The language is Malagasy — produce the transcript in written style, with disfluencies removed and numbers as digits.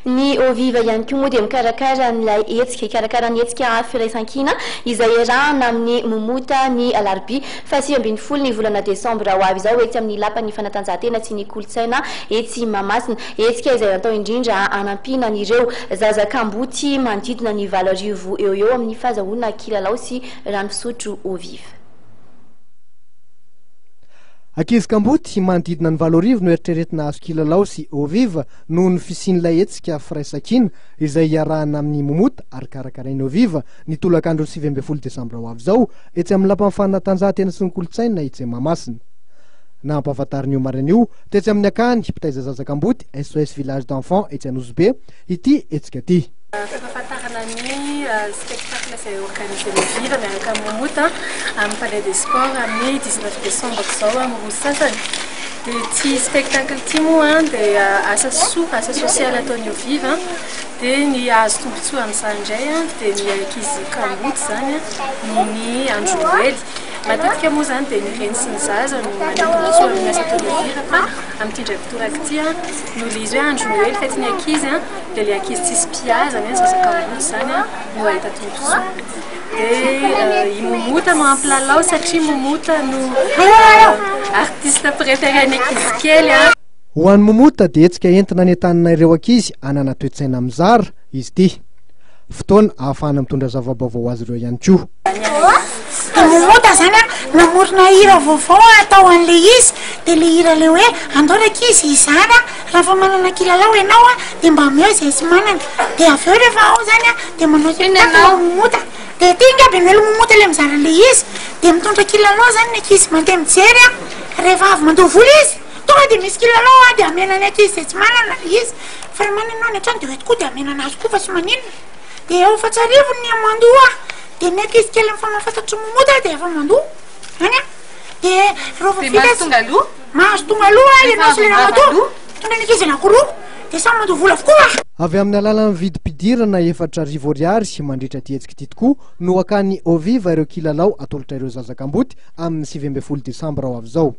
Ny Eau Vive ihany koa moa dia mikarakara an'ilay hetsika, hikarakara ny hetsika Firaisankina izay iarahana amin'ny Momota ny alarobia faha 19 ny volana desambra ho avy izao etsy amin'ny Lapan'ny fanatanjahantena sy ny kolontsaina etsy Mahamasina. Hetsika izay natao indrindra hanampiana an'ireo zaza kamboty manodidina ny 8000 eo ho eo amin'ny fahazahoana kilalao sy rano fisotro Eau Vive. Ankizy kamboty manodidina ny 8000 no eritreretina hahazo kilalao sy Eau Vive noho ny fisian'ilay hetsika Firaisankina izay iarahana amin'ny Momota ary karakarain'i Eau Vive ny tolakandron'ny 19 desambra ho avy izao etsy amin'ny Lapan'ny Fanatanjahantena sy ny Kolontsaina etsy Mahamasina. Nampahafantarin'io maraina io tetsy amin'ny akany mpitaiza zaza kamboty SOS Village d'Enfants etsy Anosibe ity hetsika ity. Fampahafantarana ny spectacle izay organiser-n'i Viva miaraka amin'ny Momota amin'ny Palais des Sports amin'ny 19 décembre izao amin'ny roa sy sasany. Dia ity spectacle ity moa dia asa soa, asa sosialy ataon'i Viva. Dia ny hahazo tombontsoa amin'izany indray dia ny ankizy kamboty izany noho ny andro Noely. Matetika moa izany dia ny reny sy ny zaza no mandray tombontsoa amin'ny asa ataon'i Viva fa amin'ity indray mitoraka ity noho ilay izy hoe andro Noely, fetin'ny ankizy. Dia ilay ankizy tsisy mpiahy izany hoe zaza kamboty izany no hahita tombontsoa. Dia i Momota no hampilalao satria Momota no artiste préféré-n'ny ankizy kely. Ho an'i Momota dia hetsika entina hanentanana ireo ankizy hanana toe-tsaina mizara izy ity. Fotoana ahafahana mitondra zava-baovao ho azy ireo ihany koa. Dia Momota izany an, namorona hira vaovao atao an'ilay izy, dia ilay hira ilay hoe andao rankizy hizara Raha vao manana kilalao ianao a, dia mba omeo izay tsy manana. Dia avy eo rehefa ao izany a, dia manao spectacle momota. Dia aty angaha Bemelo momota ilay mizara an'ilay izy. Dia mitondra kilalao izany ny ankizy mandeha mijery a. Rehefa avy mandoa vola izy, tonga dia misy kilalao a, dia amena ny ankizy izay tsy manana ilay izy. Fa raha manana ianao any an-trano dia hoentiko koa dia amena anazy koa fa tsy maninona. Dia eo Fatsarivo ny mandoa, dia ny ankizy kely efa mahafantatry momota dia efa mandoa. Any a. Dia rehefa Dia vita mahazo tonga aloha? Mahazo tonga aloha ary ianao sy ilay ramatoa. Mitondra ny ankizy anankiroa dia samy mandoa vola avokoa. Avy amin'ny alalan'ny vidim-pidirana 4000 ariary mandritra ity hetsika ity tokoa no hakan'ny Eau Vive ireo kilalao atolotra ireo zaza kamboty amin'ny 19 desambra ho avy izao.